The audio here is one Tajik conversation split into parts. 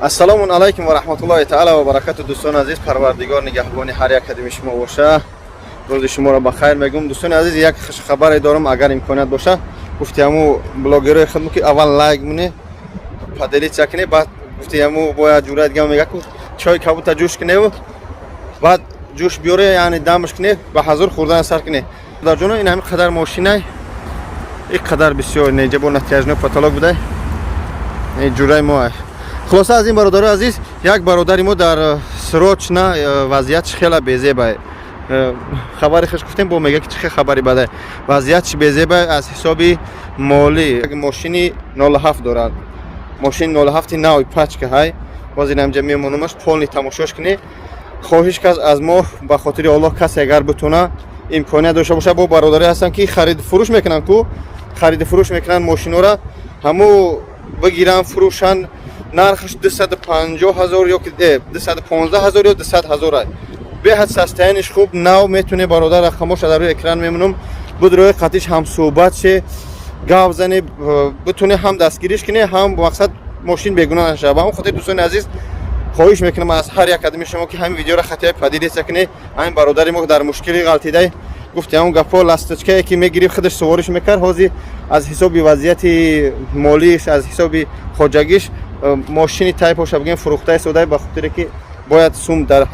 Ассалому алайкум ва раҳматуллоҳи таала ва баракату. Дӯстони азиз, Парвардигор нигаҳбони ҳар як қадами шумо боша. Рӯзи шуморо ба хайр мегӯм. Дӯстони азиз, як хушхабаре дорам, агар имконият боша. Гуфти ҳаму блогерои худмо, ки аввал лайк муне, поделиться кне, баъд гуфти ҳаму бояд ҷура дига мега ку чой кабута ҷӯш кневу баъд ҷӯш биёре, яъне дамаш кне, ба ҳазур хӯрдан сар кне. Ҷоно, ин ҳами қадар мошинай, ин қадар бисёр неҷа бо натяжной потолок будай, ҷураи мо. Хулоса, аз ин, бародари азиз, як бародари мо дар срочно вазъиятш хела безеба. Хабари хеш гуфтем, бо мега ки чӣ хабари бада, вазъиятш безеба аз ҳисоби молӣ. Мошини 07 дорад, мошини 07 нави пачка ҳай. Боз ин ҳамҷа мемонумаш, полный тамошош кунӣ. Хоҳиш каз аз мо, ба хотири Аллоҳ, касе агар битона, имконият дошта боша, бо бародаре ҳастанд, ки хариду фурӯш мекунанд ку, хариду фурӯш мекунанд мошинора, ҳаму бигиранд, фурӯшанд. Нархаш 250 ҳазор ё 215 ҳазор ё 200 ҳазор, беҳад состояние ш хуб, нав. Метуне, бародар, рақамоша дар рӯи экран мемонам, будрои қатиш ҳамсӯҳбат ше, гап зане, битуне ҳам дастгириш куне, ҳам мақсад мошин бегуна нашава. Ба ҳамон хотир, дӯстони азиз, хоҳиш мекунам аз ҳар як қадами шумо, ки ҳамин видеоро хатияи поделиться куне. Ҳамин бародари мо дар мушкили ғалтидай. Гуфти ҳамон гапҳо, ласточкае ки мегирифт, худаш сувориш мекард, ҳозир аз ҳисоби вазъияти молиш, аз ҳисоби хоҷагиш мошини тайпоша бигем фурӯхта истодай, ба хотире ки бояд сум дар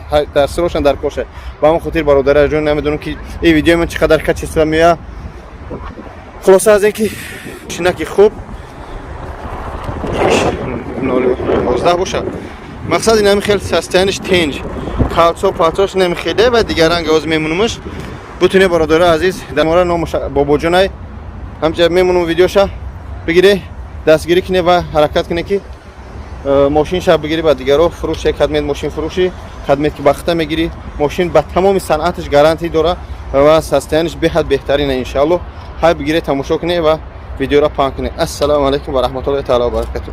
сирошан дар коша. Ба ҳамон хотир, бародари ҷон, намедонам, ки ин видеои ман чӣ қадар качество меояд. Хулоса, аз ин ки шинаки хуб 011 боша, мақсад ин ҳами хел состояние ш тенҷ, калцо палцош намехеле ва дигар ранг оз мемонумаш. Бутуне, бародари азиз, дар номаш Бобоҷонай, ҳамча мемонум, видеоша бигире, дастгирӣ куне ва ҳаракат куне, ки мошинша бигирӣ, ба дигаро фурӯше. Кадмет мошин фурӯшӣ, кадмет ки бахта мегирӣ, мошин ба тамоми санъаташ гарантӣ дора ва состояние ш беҳад беҳтарина, иншаалло. Ҳай, бигире, тамошо куне ва видеоро паҳн куне. Ассалому алайкум ва раҳматуллоҳи таала ва баракатуh.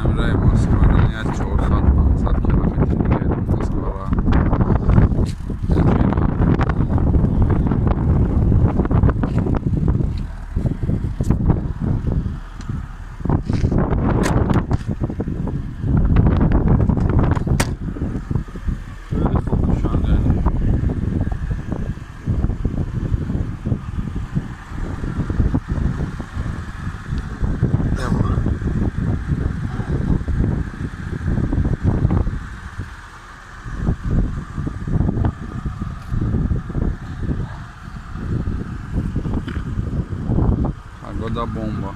Амраи Москва як 400 500 километр дига Москвара меравам. Хеле хуб нишон. Погода бомба.